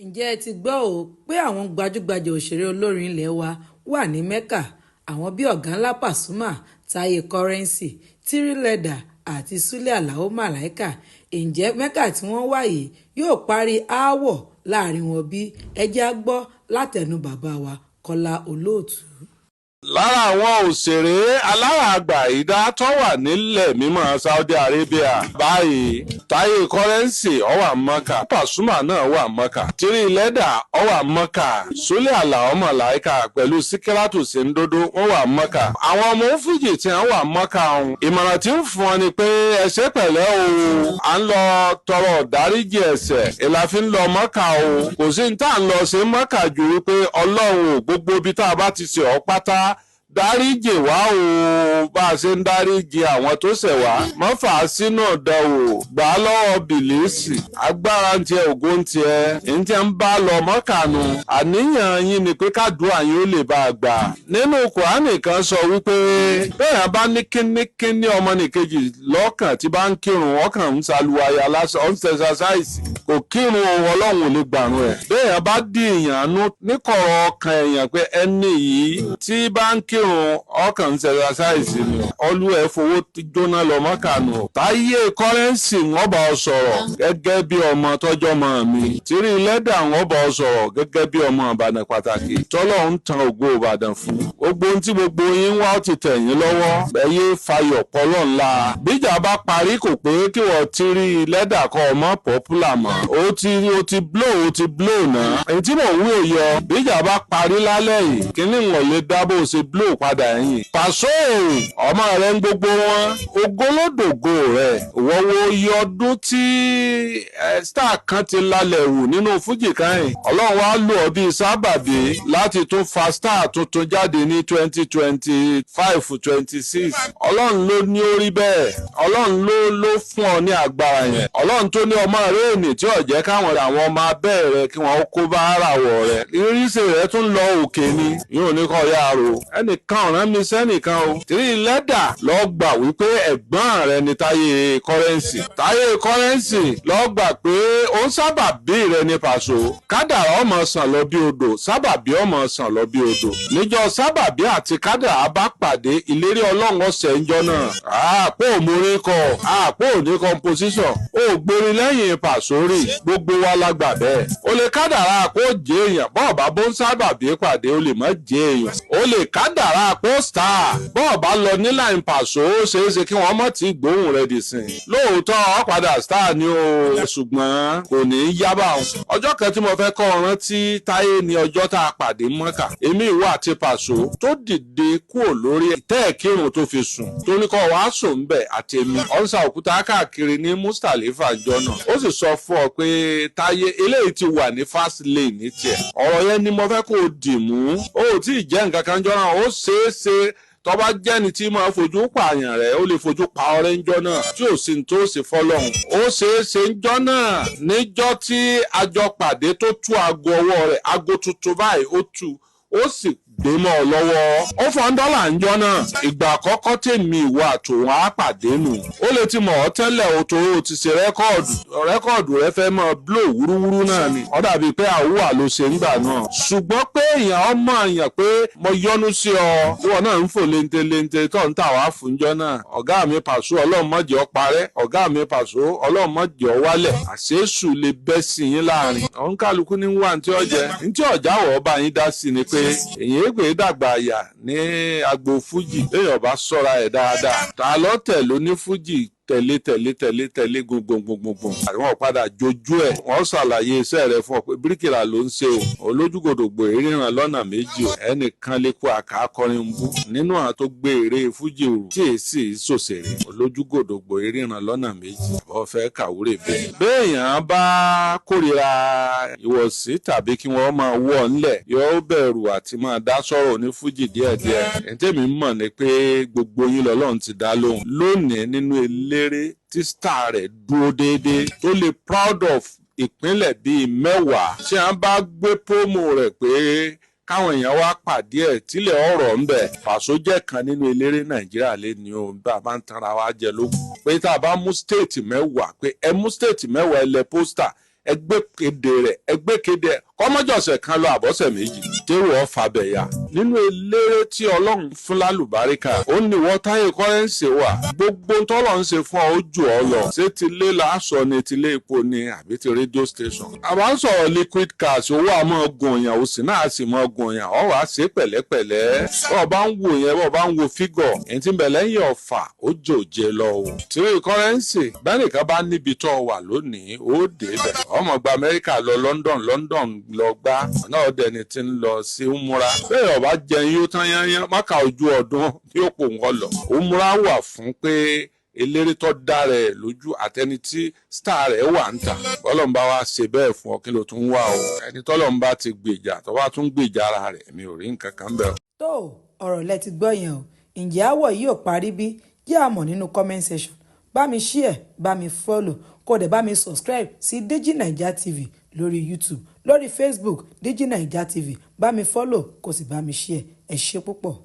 Ǹjẹ́ ẹ ti gbọ́ ọ pé àwọn gbajúgbajà òṣèré olórin ilé wa wà ní Mecca? Àwọn bíi Ọ̀gá Ńlá Pasuma, Taye Currency, Tiri Leather àti Sule Alao Malaika. Ǹjẹ́ Mecca tí wọ́n wà yìí yóò parí aáwọ̀ láàrin wọn bí? Ẹ jẹ́ á gbọ́ látẹnu bàbá wa Kọ́lá Olóòtú. Lára àwọn òṣèré alárààgbà ìdá tó wà nílẹ̀ mímọ́ Saudi Arabia báyìí, Táyé Currency ó wà Mọ́kà, Pasuma náà wà Mọ́kà, Tiri Leather ó wà Mọ́kà, Sule Alao Malaika pẹ̀lú Síkírátù Sìǹdòdó wọ́n wà Mọ́kà. Àwọn ọmọ fújì tí wọ́n wà Mọ́kà ọ̀hún, ìmọ̀ràn tí ń fún ọ ni pé ẹ ṣe pẹ̀lẹ́ o, à ń lọ tọrọ dáríjì ẹ̀ṣẹ̀ ìlàfin lọ Mọ́kà o. Kò sí ní tá à ń lọ sí Mọ́kà ju wípé Ọlọ́run ò gbogbo ibi tá a bá ti ṣe ọ́ pátá, dáríjì wá o, bá a ṣe ń dáríjì àwọn tó ṣẹ̀ wá. Má fà á sínú ọ̀dàwò, gbà á lọ́wọ́ bìlísì. Agbára ń tiẹ̀, ògo ń tiẹ̀ ń tiẹ̀ ń bá lọ mọ́kànù. Àníyàn yín ni pé kádùá yín ó lè bá a gbà. Nínú Kùránì kan sọ wípé bẹ́ẹ̀ bá ní kínníkínní ọmọnìkejì lọ́kàn tí bá ń kírun, ọkàn ń ṣàlùwàyà lásán, ó ń ṣe exercise, kò kírun, Ọlọ́run ò lè gbàrún ẹ̀. Bẹ́ẹ̀ bá dì ìyànú níkọ̀rọ̀ ọkàn èèyàn pé ẹni yìí tí bá ń kírun, ọkàn ń ṣe exercise ni, olú ẹ̀ fowó jóná lọ mọ́kànù. Táyé Currency, wọ́n bá ọ sọ̀rọ̀ gẹ́gẹ́ bí ọmọ tọ́jọ́ mọ́ mi. Tiri Leather, wọ́n bá ọ sọ̀rọ̀ gẹ́gẹ́ bí ọmọ Ìbàdàn pàtàkì tọ́lọ́ ń tan ògo Ìbàdàn fún. Gbogbo ohun tí gbogbo yín wá ti tẹ̀yìn lọ́wọ́, ẹ̀yẹ fayọ̀ pọ́lọ́ ńlá. Bíjà bá parí, kò pé kí wọ́n Tiri Leather kọ́ ọmọ popular mọ́. Ó ti blow, ó ti blow náà. Èyí tí mò ń wí òye ọ, bíjà bá parí lálẹ́ yìí, kíní ìwọ̀n lè dá bó ṣe blow padà ẹ̀yìn. Pàṣọ ọmọ rẹ ń gbogbo wọn ogolódògo rẹ wọ́wọ́ iye ọdún tí star kan ti lálẹ́ wù nínú fújì káyìn. Ọlọ́run wá lò ọ́ bíi sábàbí láti tún fa star tuntun jáde ní 2025, 26. Ọlọ́run ló ní ó rí bẹ́ẹ̀. Ọlọ́run ló fún ọ ní agbára yẹn. Ọlọ́run tó ní ọmọ rẹ ní tí ò jẹ́ káwọn àwọn ọmọ abẹ́ rẹ kí wọ́n kó bá àràwọ̀ rẹ. Ìrísí rẹ tún lọ òkè ni yóò ní kọ́ yára o. Ẹnìkan ọ̀ràn mi sẹ́nìkan o. Tiri Leather, lọ gbà wípé ẹ̀gbọ́n rẹ ni Táyé Currency. Táyé Currency, lọ gbà pé ó ń sábà bí rẹ ní Pàṣọ. Kádàrá ọmọ sàn lọ bí odò, sábàbí ọmọ sàn lọ bí odò. Níjọ́ sábàbí àti kádàrá bá pàdé, ìlérí Ọlọ́run ọ̀sẹ̀ ńjọ́ náà. Àpò òmùrí kọ, àpò òní composition, ó gbórí lẹ́yìn Pàṣọ rí, gbogbo wa la gbà bẹ́ẹ̀. Ó lè kádàrá kó jẹ́ èèyàn, bọ́ọ̀ bá bó ń sábàbí pàdé, ó lè má jẹ́ èèyàn. Ó lè kádàrá kó star, bọ́ọ̀ bá lọ nílànà Pàṣọ, ó ṣeéṣe kí wọ́n mọ̀ tí gbóhùn rẹ̀ dì sìn. Lóòótọ́ ọ padà star ni o, ṣùgbọ́n kò ní í yábà o. Ọjọ́ kan tí mo fẹ́ kọ́ ọ rántí, Táyé, ní ọjọ́ tá a pàdé Mọ́kà. Èmi, ìwọ àti Pàṣọ tó dìde kúrò lórí ìtẹ́ ìkírun tó fi sùn tó ní kọ́ wàá sùn ń bẹ̀ àti èmi. Ọ̀nsá òkúta káàkiri ní Mustalifa jọ náà. Ó sì sọ fún ọ pé Táyé eléyìí ti wà ní fast lane ní tiẹ̀. Ọ̀rọ̀ yẹn ni mo fẹ́ kó o dì mú. Ó ò tí ì jẹ́ nǹkan kan jọ náà. Ó ṣeé ṣe tọ́ba jẹ́ni tí máa fojú pààyàn rẹ̀, ó lè fojú pa ọrẹ́ ńjọ́ náà tí ò sí ní tó ṣe fọlọ́hún. Ó ṣeé ṣe ńjọ́ náà, níjọ́ tí àjọ pàdé tó tú aago ọwọ́ rẹ̀, aago tuntun báyìí, ó tú, ó sì gbé mọ́ ọ lọ́wọ́. Ó fọ́n dọ́là ńjọ́ náà. Ìgbà àkọ́kọ́ tèmi, ìwọ àtòun á pàdé nù. Ó lè ti mọ̀ ọ́ tẹ́lẹ̀ o, tó o ti ṣe record. Record rẹ fẹ́ mọ́ blow wúrúwúrú náà ni. Ó dàbí pé àwùwà ló ṣe ńgbà náà. Ṣùgbọ́n pé èèyàn ọmọ èèyàn pé mo yọ́nú sí ọ. Ìwọ náà ń fò léńté léńté tó ń tà wá fúnjọ́ náà. Ọ̀gá mi Pàṣọ, Ọlọ́run má jẹ́ ó parẹ́. Ọ̀gá mi Pàṣọ, Ọlọ́run má jẹ́ ó wálẹ̀. Àṣeṣù lè bẹ́ sí yín láàrin. Òun kálukú ní wà ní tí ó jẹ. Ní tí ọ̀já wọ̀ bá yín dá sí ni pé èyí ègbè dàgbà àyà ní agbo fújì léèyàn bá sọ́ra ẹ̀ dáadáa. Ta ló tẹ̀ ló ní fújì tẹ̀lé tẹ̀lé tẹ̀lé tẹ̀lé gbogbogbogbogbò. Àwọn padà jojú ẹ̀, wọ́n ṣàlàyé iṣẹ́ rẹ̀ fún ọ pé bíríkìlà ló ń ṣe o. Olójúgòdògbò ìríran lọ́nà méjì o. Ẹnìkan lè kó àká akọrin ń bú nínú àwọn tó gbé eré fújì rù tí èsì sòṣèré. Olójúgòdògbò ìríran lọ́nà méjì. Wọ́n fẹ́ kàwúrè bẹ́ẹ̀. Béèyàn bá kórìíra ìwọ̀sí tàbí kí wọ́n máa wọ̀ ńlẹ̀, yóò bẹ̀rù àti máa dá sọ̀rọ̀ ní fújì díẹ̀díẹ̀. Ètèmi mọ̀ ni pé gbogbo yín lọ́lọ́run ti dá lóhùn lónìí nínú eléré tí star rẹ̀ dúró déédéé tó lè proud of ìpínlẹ̀ bíi 10 tí a bá gbé promo rẹ̀ pé káwọn èèyàn wá pàdé ẹ̀ tílẹ̀ ọ̀rọ̀ ń bẹ̀. Pàṣọ jẹ́ kan nínú eléré Nàìjíríà lé ní o. Bá a bá ń tanra wa jẹ lókun pé tá a bá mú state 10, pé ẹ mú state 10, ẹ lẹ poster. Ẹgbẹ́ kéde rẹ̀, ẹgbẹ́ kéde ẹ̀, kọ́mọ́jọ̀sẹ̀ kan lọ àbọ̀sẹ̀ 2 tẹ́rù ọ̀fà bẹ̀yà nínú eléré tí Ọlọ́run fún lálùbáríkà. Ó ní wọ́n Táyé Currency wà. Gbogbo tọ́lọ̀ ń ṣe fún ọ, ó jù ọ lọ. Ṣé ti lé làásọ ni, ti lé epo ni, àbí ti radio station? Àbá ń sọ̀rọ̀ liquid cash, owó àmọ́ gun yàn, òsì náà sì mọ́ gun yàn. Ọ wàá ṣe pẹ̀lẹ́pẹ̀lẹ́. Bọ́ọ̀ bá ń wò yẹn, bọ́ọ̀ bá ń wo figure èyí tí ń bẹ lẹ́yìn ọ̀fà, ó jòjé lọ o. Three Currency, bẹ́ẹ̀ nìkan bá níbi tó wà lónìí, ó dé bẹ̀. Ọmọ gba Amẹ́ríkà lọ, London, London lọ gbá náà, dẹni tí ń lọ sí umura. Bẹ́ẹ̀ ọba jẹun yóò tán yányán, máka ojú ọdún yóò pò wọ́n lọ. Umura wà fún pé eléré tó dára ẹ̀ lójú àtẹni tí star rẹ̀ wà ń tà. Bọ́lọ́n bá wa ṣe bẹ́ẹ̀ fún ọ, kí ló tún wá o? Ẹni tọ́lọ́n bá ti gbèjà, tó bá tún gbèjà ara rẹ̀, mi ò rí nǹkan kan bẹ́ẹ̀. Tó ọ̀rọ̀ lẹ ti gbọ́ yẹn o. Ǹjẹ́ àwọ̀ yìí ò parí bí? Jẹ́ àmọ̀ nínú comment section. Bá mi share, bá mi follow, kó dẹ̀ bá mi subscribe sí Digi Naija TV lórí YouTube, lórí Facebook, Digi Naija TV. Bá mi follow, kó sì bá mi share. Ẹ ṣé púpọ̀.